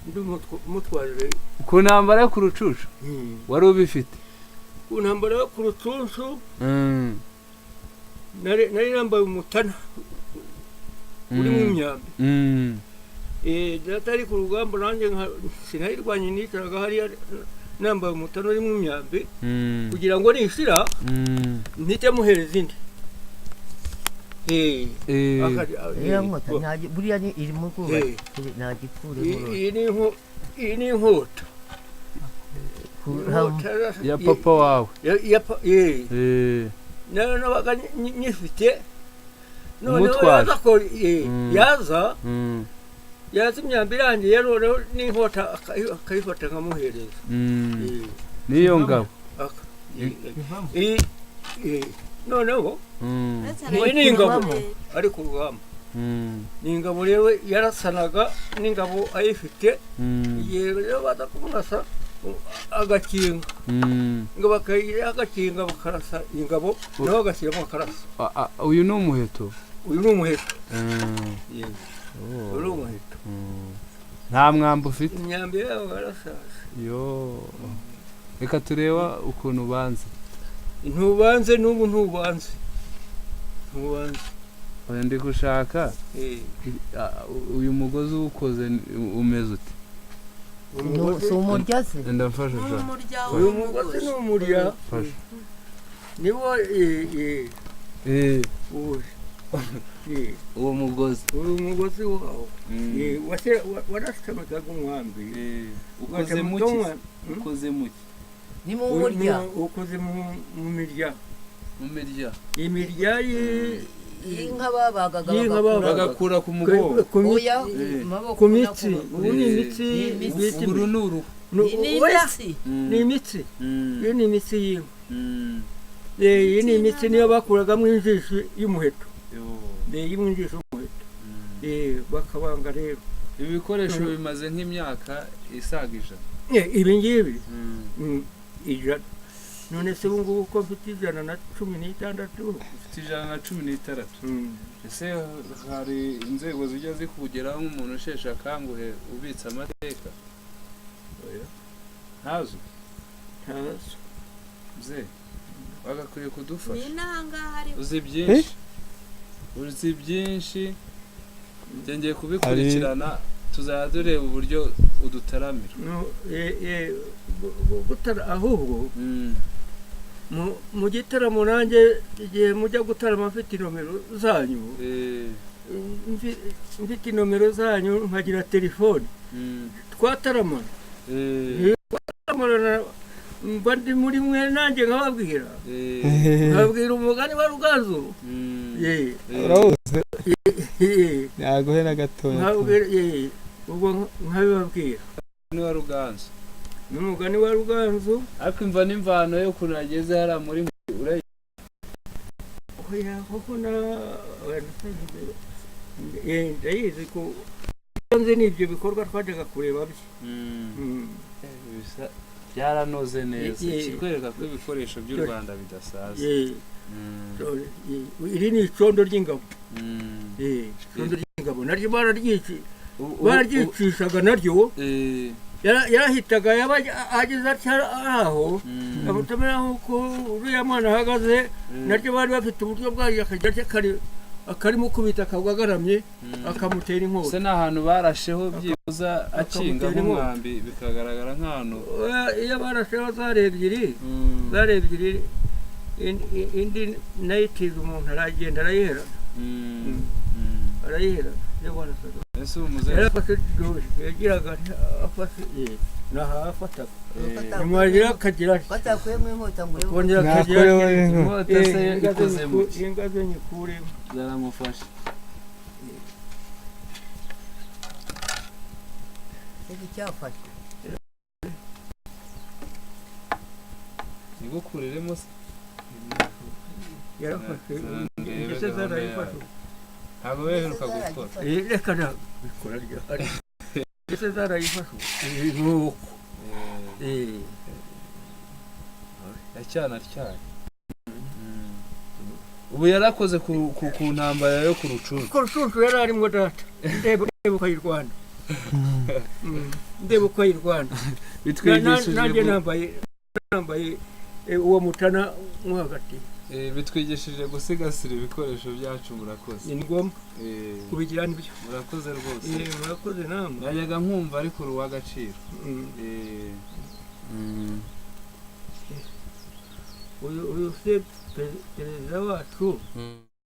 Ndi mutwaje. Ku ntambara yo ku Rucucu wari ubifite? Ku ntambara yo ku Rucunshu nari nambaye umutana urimo imyambi. Data ari ku rugamba, nanjye sinayirwanye, nicaraga hariya nambaye umutana urimo imyambi kugira ngo nishira mpite muhereza indi. Iriya nkota buriya ni irimo kubaka ntagikuremo. Iyi ni inkota. Inkota Ya papa wawe? Nayo nabaga nyifite, noneho Umutwaje. yaza yaza yaza imyambi irangiye, noneho n'inkota akayifata nkamuhereza. N'iyo ngabo. Noneho iyi ni ingabo ari ku rugamba. Ni ingabo rero yarasanaga n'ingabo ayifite. Igihe rero baza kumurasa agakinga, ngo bakayigira agakinga, bakarasa ingabo, nawe agashyiramo akarasa. Uyu ni umuheto? Uyu ni umuheto. Uyu ni umuheto. Nta mwambi ufite? Imyambi yabo yarasaze. Yo, reka turebe ukuntu ubanza. Ntubanze n'ubu, ntubanze, ntubanze. Oya, ndi gushaka uyu mugozi uwukoze umeze ute? Si umurya se? Ndamfasha sha. Uyu mugozi ni umurya. Fasha. Niwo uyu. Uwo mugozi. Uyu mugozi wawo warashamikaga umwambi. Ukoze muki? Ukoze muki? Ni mu murya. Ukoze mu mirya. Mu mirya? Imirya y'inka babagaga. Y'inka bagakura. Bagakura ku mugongo? Ku Oya, maboko. Ku mitsi. Ubu ni imitsi. Ni imitsi. Bita Uru ni uruhu. Ni Oya, imitsi. ni imitsi. Iyo ni imitsi y'inka. Iyi ni imitsi, niyo bakuragamo injishi y'umuheto. Yo. Y'injishi y'umuheto. Bakabanga rero. Ibi bikoresho bimaze nk'imyaka isaga 100. Ibi ngibi 100? None se ubu ngubu ko mfite 116? Ufite 116? Ese hari inzego zijya zikugeraho nk'umuntu usheshe akanguhe ubitse amateka? Oya. Ntazo? Ntazo. Mzee, bagakwiye kudufasha. Ni n'ahangaha ari. Uzi byinshi, uzi byinshi. Njye ngiye kubikurikirana, tuzajya dureba uburyo udutaramira. No, ahubwo mu gitaramo nanjye, igihe mujya gutarama mfite inomero zanyu, mfite inomero zanyu, nkagira telefone, twataramana. Twataramana, mba ndi muri mwe nanjye nkababwira, nkababwira umugani wa Ruganzu. Urawuzi? Naguhe na gatoya. Nkababwira, ubwo nkabibabwira. Ni wa Ruganzu? N'umugani wa Ruganzu. Ariko imva n'imvano yo ukuntu yageze hariya muri urayi? Oya, koko na oya, ndayizi ko nzi n'ibyo bikorwa twajyaga kureba bye. Byaranoze neza. Ikikwereka ko ibikoresho by'u Rwanda bidasaza. Iri ni icondo ry'ingabo. Icondo ry'ingabo naryo bararyicishaga naryo. Yarahitaga, yaba ageze atya aho amutamera nk'uko uriya mwana ahagaze. Naryo bari bafite uburyo bwaryo, akajya atya akarimukubita akagwa agaramye, akamutera Se inkota. ni ahantu barasheho byibuza akinga Akamutera inkota. nk'umwambi bikagaragara nk'ahantu? Oya, iyo barasheho zari ebyiri, zari ebyiri, indi nayitiza umuntu aragenda arayiherana. Arayiherana iyo barasaga. Ese ubu muzehe Yarafashe dore yagiraga afashe, naha afataga, nyuma rero akagira atya. Batakuyemo inkota ngo urebe. Akongera akagira Nakureho atya. inkota. Inkota se ikoze mu ki? Inga ze nyikuremo. Zaramufashe. Iki cyafashwe. Nigukuriremo se? Yarafashe. Ndebe Mbese gahunda zarayifashe. yawe. Ntabwo beheruka gukora. Reka ntabwo bikora ryari, mbese zarayifashe. Nuko Yacyana atyaye ubu yarakoze ku ntambara yo ku Rucucu. Ko Rucucu yari arimo data, ndeba ukayirwana. Ndeba uko ayirwana. Bitwigishije Nanjye nambaye uwo mutana mo hagati. Bitwigishije gusigasira ibikoresho byacu, murakoze. Ni ngombwa kubigira nibyo. Murakoze rwose. Murakoze namwe. Najyaga nkumva ariko uri uw'agaciro. Uyu se perezida wacu.